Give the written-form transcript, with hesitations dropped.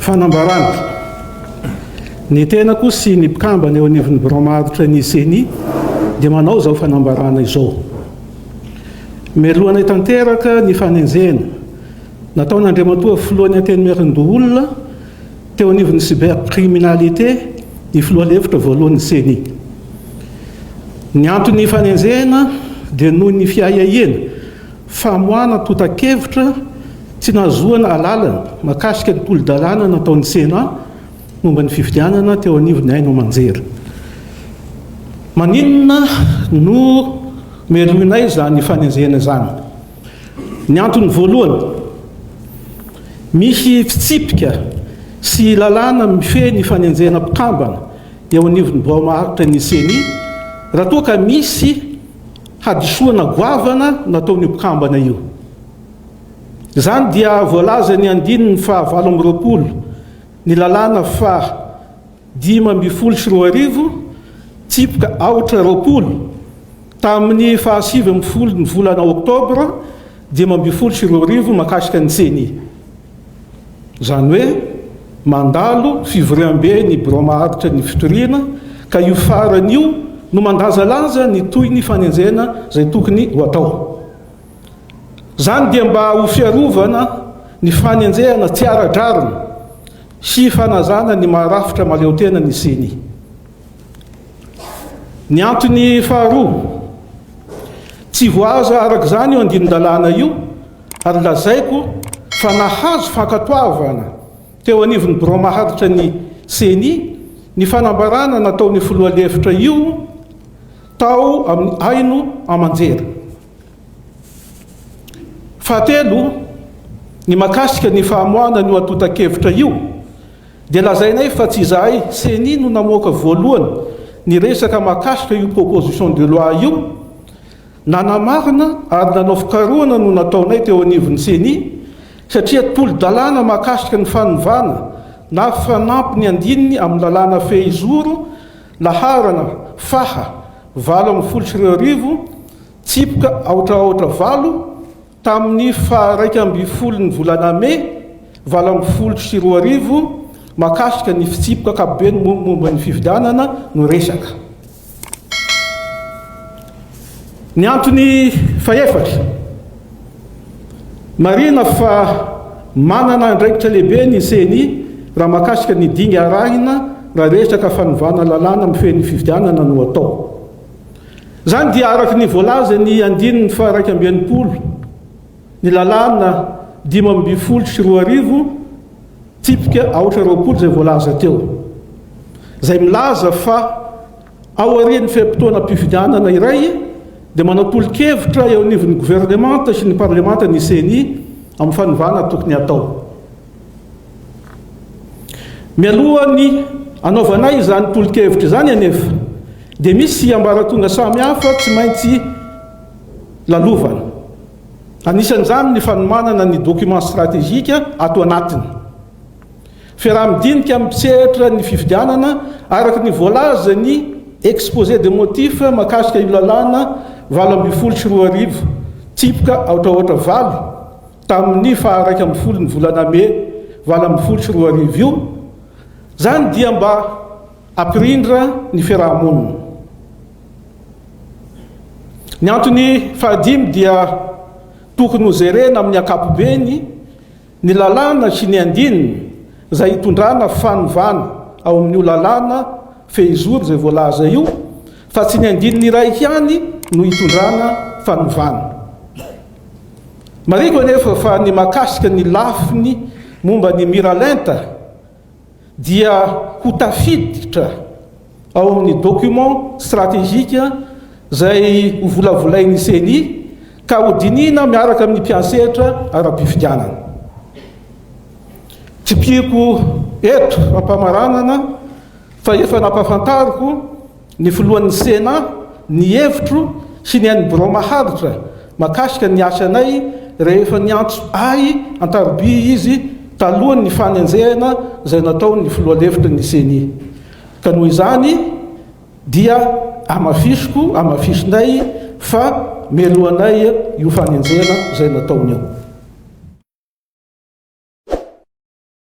Fanambarana, Ny tenako sy ny mpikambana eo anivon'ny birao maharitra ny Ceni dia manao izao fanambarana izao. Melohanay tanteraka ny fanenjehana nataon'Andriamatoa Filohan'ny Antenimierandoholona teo anivon'ny cybercriminalité ny filoha lefitra voalohan'ny Ceni. Ny anton'ny fanenjehana dia noho ny fiahiahiana famoahana antontan-kevitra tsy nahazoana alalana mahakasika ny tolo-dalàna nataon'ny Sénat momba ny fifidianana teo anivon'ny haino aman-jery. Maninona no melohinay izany fanenjehana izany? Ny antony voalohany, misy fitsipika sy lalàna mifehy ny fanenjehana mpikambana eo anivon'ny birao maharitra ny Ceni raha toa ka misy hadisoana goavana nataon'io mpikambana io. Izany dia voalazan'ny andininy faha 28 ny lalàna faha 2015 tsipika aotra 20 tamin'ny faha 19 ny volana oktobra 2015 mahakasika ny Ceni. Izany hoe mandalo fivoriambe ny birao maharitra ny fitoriana ka io farany io no mandanjalanja ny tohin'ny fanenjehana izay tokony ho atao. Izany dia mba ho fiarovana ny fanenjehana tsy ara-drariny sy fanazana ny maha rafitra mahaleotena ny Ceni. Ny antony faharoa, tsy voahaza araka izany io andinin-dalàna io ary lazaiko fa nahazo fankatoavana teo anivon'ny birao maharitra ny Ceni ny fanambarana nataon'io filoha lefitra io tao amin'ny haino aman-jery. Fahatelo, ny mahakasika ny famoahana an'io antontan-kevitra io dia lazainay fa tsy izahay Ceni no namoaka voalohany ny resaka mahakasika io proposition de loi io, Nanamarina ary nanao fikarohana no nataonay teo anivon'ny Ceni satria tolo-dalàna mahakasika ny fanovana na fanampiny andininy amin'ny lalàna fehizoro laharana faha 2018 tsipika aotra aotra valo tamin'ny faha 11 ny volana mey 2018 mahakasika ny fitsipika ankapobeny momba ny fifidianana no resaka. Ny antony fahefatra, marihina fa manana andraikitra lehibe ny Ceni raha mahakasika ny dinga arahina raha resaka fanovana lalàna mifehy ny fifidianana no atao. Izany dia araka ny voalazan'ny andininy faha 61 ny lalàna 2015 tsipika aotra 20 izay voalaza teo, izay milaza fa Aorian'ny fe-potoanam-pifidianana iray dia manao tolo-kevitra eo anivon'ny governemanta sy ny parlemanta ny Ceni amin'ny fanovana tokony hatao. Mialohan'ny anaovanay izany tolo-kevitra izany anefa dia misy ambaratonga samihafa tsy maintsy lalovana. Anisan'izany ny fanomanana ny document stratégique ato anatiny. Fiaraha-midinika amin'ny mpisehatra ny fifidianana araka ny voalazan'ny exposé des motifs mahakasika io lalàna 2018 tsipika aotra aotra valo tamin'ny faha 11 ny volana mey 2018 io, izany dia mba hampirindra ny fiaraha-monina. Ny antony fahadimy dia tokony hojerena amin'ny ankapobeny Ny lalàna sy ny andininy izay hitondrana fanovana ao amin'io lalàna fehizoro izay voalaza io fa tsy ny andininy iray ihany no hitondrana fanovana. Marihiko anefa fa ny mahakasika ny lafiny momba ny miralenta dia ho tafiditra ao amin'ny document stratégique izay ho volavolain'ny Ceni ka ho dinihina miaraka amin'ny mpiantsehatra ara-pifidianana. Tsipihiko eto am-pamaranana fa efa nampahafantariko ny filohan'ny Sénat ny hevitro sy ny an'ny birao maharitra mahakasika ny asanay rehefa niantso ahy an-tarobia izy talohan'ny fanenjehana izay nataon'ny filoha lefitry ny Ceni. Ka noho izany dia amafisiko, amafisinay fa melohanay io fanenjehana izay nataony io.